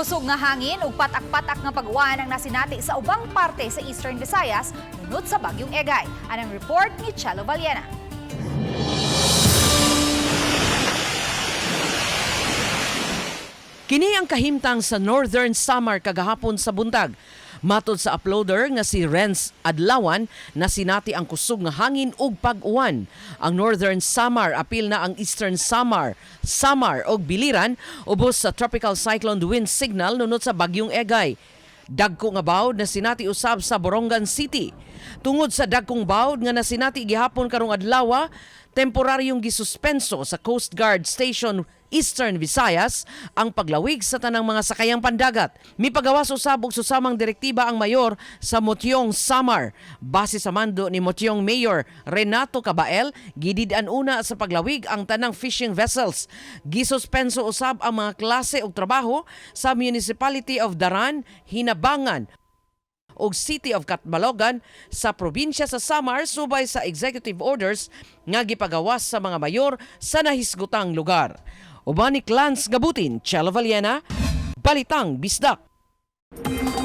Kusog nga hangin ug patak-patak nga pag-uwan ang nasinati sa ubang parte sa Eastern Visayas nunot sa Bagyong Egay. Anang report ni Chelo Valiena. Kini ang kahimtang sa Northern Samar kagahapon sa buntag. Matod sa uploader nga si Renz Adlawan, nasinati ang kusog nga hangin ug pag-uwan. Ang Northern Samar apil na ang Eastern Samar, Samar ug Biliran ubos sa tropical cyclone wind signal nunot sa Bagyong Egay. Dagko nga bawd nasinati usab sa Borongan City. Tungod sa dagkong bawd nga nasinati gihapon karong adlaw, temporaryong gisuspenso sa Coast Guard Station Eastern Visayas ang paglawig sa tanang mga sakayang pandagat. Mipagawas usab og susamang direktiba ang mayor sa Motiong Samar. Base sa mando ni Motiong Mayor Renato Cabael, gidid-an una sa paglawig ang tanang fishing vessels. Gisuspenso usab ang mga klase og trabaho sa Municipality of Daran, Hinabangan ug City of Catbalogan sa probinsya sa Samar subay sa executive orders nga gipagawas sa mga mayor sa nahisgutang lugar. Uban ni Clans Gabutin, Chelo Valiena, Balitang Bisdak.